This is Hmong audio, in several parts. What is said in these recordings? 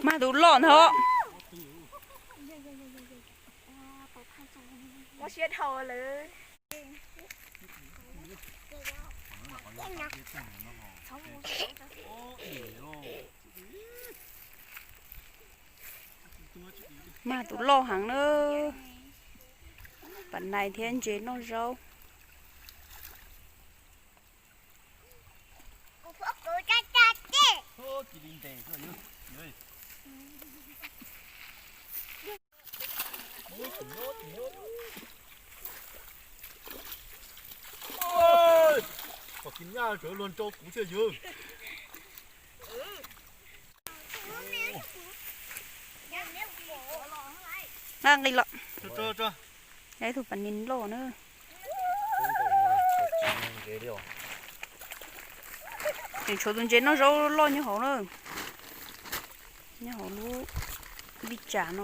Mag tus loj ntag. Mag tus loj heev na. Pam nais thiab ntses noj zaub. Qhov kis nyaj tseem luag nrau kuv thiaj yog. Nqa nqis los. Ib tug pas nis loj na. Tseem tshuav tus ntses noj zaub loj nyob hauv na. Nyob hauv lub vij tsam no.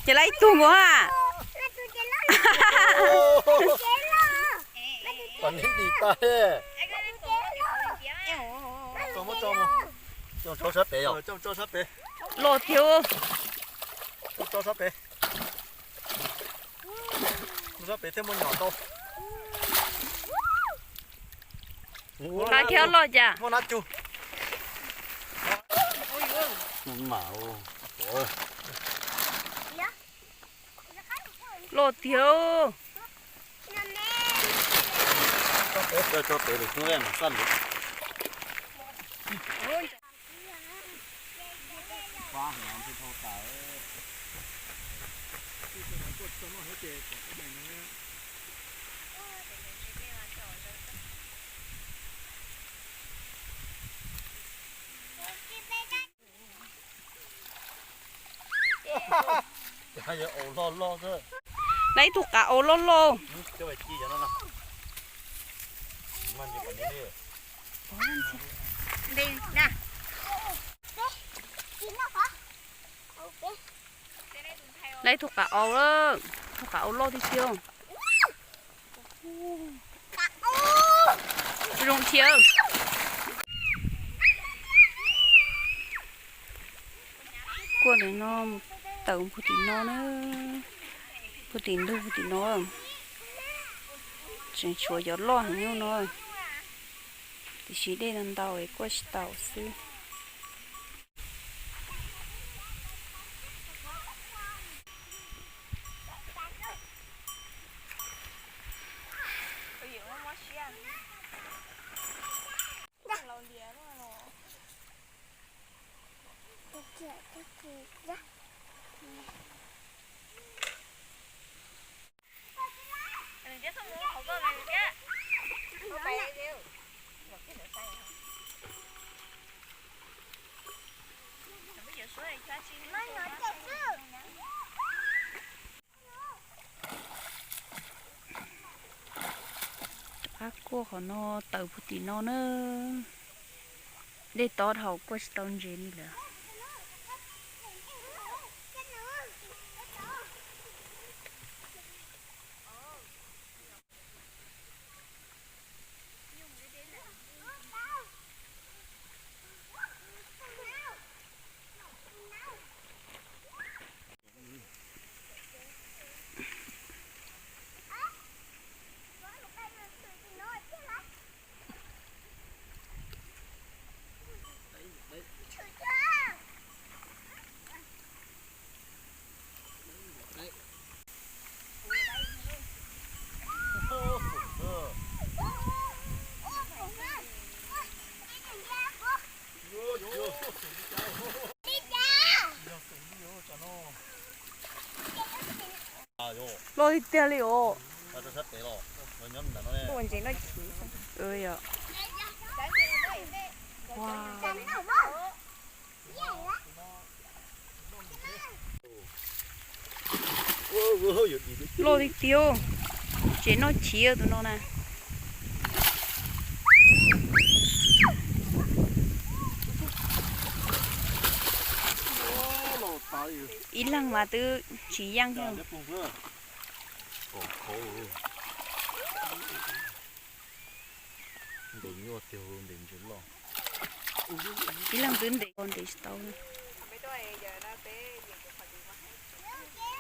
Ces lawv ib tug nkaus ha. Pam nis dim tas. Coj mus tso, coj mus tso sab pem yom. Loj tiag. Coj mus tso sab pem. Mus sab pem thiaj muaj nyom tau. Qab thiab loj cas. Muaj nab cug. Loj tiag. Tso pem lwm hnub mam xaj lwm. Lawv ib tug qav aus loj loj. Lawv ib tug qav aus, tug qav aus loj tiag tiag. Zoo thiab. Kuaj ntawm no mus tawm puag tim no na, puag tim ntug puag tim no. Tseem tshuav cov loj heev no, tiam sis dej ntau ntau es kuaj tsis tau xwb. Rov qab kuaj qhov no, tawm puag tim no na. Dej tob dhau kuaj tsis tau ntses li lawm. Loj tiag tiag li os. Ua ntses noj chiv. Loj tiag tiag, ntses noj chiv tus no na. Ib leeg mas twb tsis yeej thiab. Ntev nyuaj tiag, ntev ntses loj. Ib leeg twb ntev ntev tsis tau.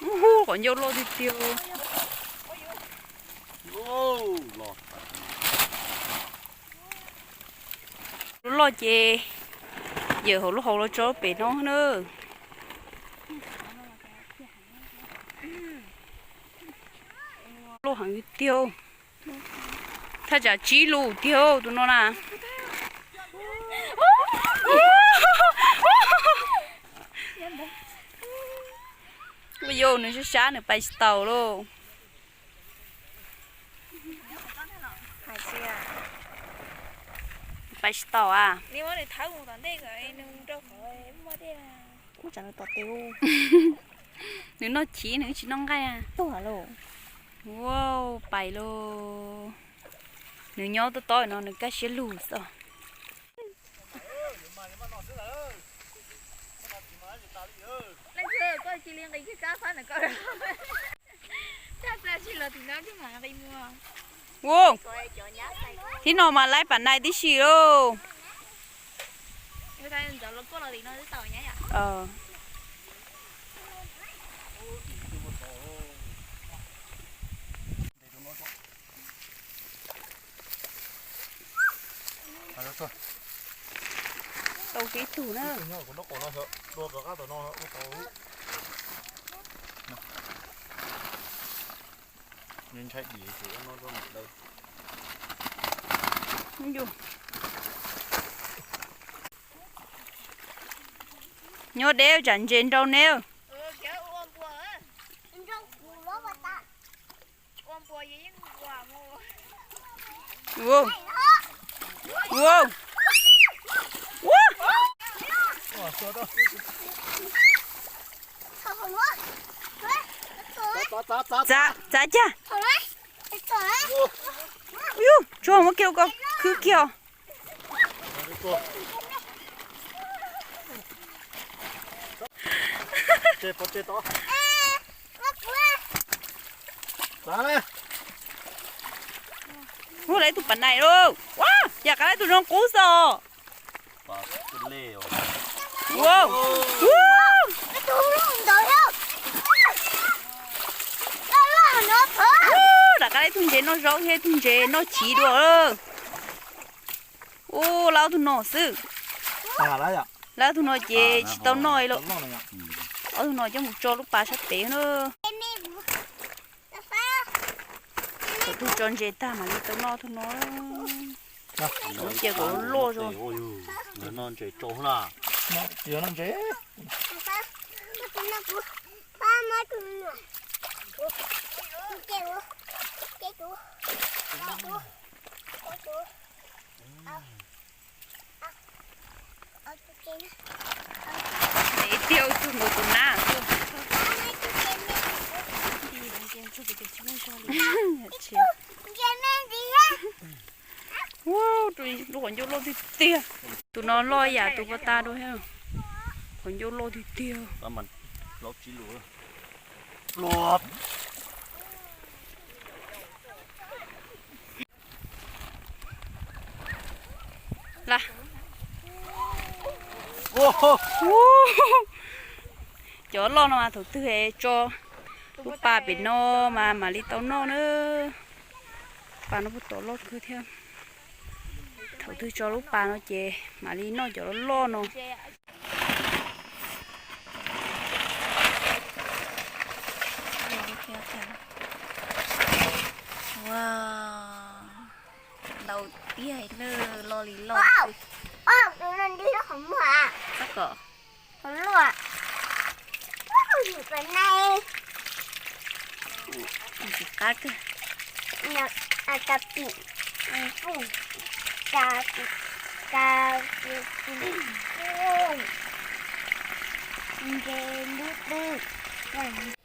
Ub, qhov ncauj loj tiag tiag. Loj ces yawm hauv lub hauv los tso pem no na. Loj heev tiag. Thaj tsam tsib lus tiag tus no na. Ua yau nws sab sab nws pais tsis taus lauj. Pais tsis taus a. Nws noj chiv nws tsis noj nqaij. Wow, pais lauj. Nws nyob tob tob no nws kaj siab lug xwb. Ua, thib no mas laib pam nais tib si lauj. Tau ib tug na. Nyob deb tsam ntses nrau neb. Txav, txav cag. Yus, tsuag muab kiag ko khwb kiag. Ua, lawv tus pam nais lauj. Ua, yam qab lawv tus zoo qub xwb os. Rov qab lawv tus ntses noj zaub thiab tus ntses noj chiv dua. Ua, lawv ob tug no xwb. Lawv ob tug no ces tsis tau noj li. Ob tug no coj mus tso lub pas sab pem na. Thaum twg tso ntses tag mam li tau noj tug no. Cia kom loj zog. Tiag, tus nkaus tus nab. Lub qhov ncauj loj tiag tiag. Tus no loj yam tus pas tas dua thiab. Qhov ncauj loj tiag tiag. Las. Cov loj no mas thaum twg tso lub pas pem no mas mam li tau noj na. Pas no puag tom loj kawg thiab. Thaum twg tso lub pas no ces mam li noj cov loj loj no. Ntau tiag, loj li loj. Qab kawg. Ntses lub twg.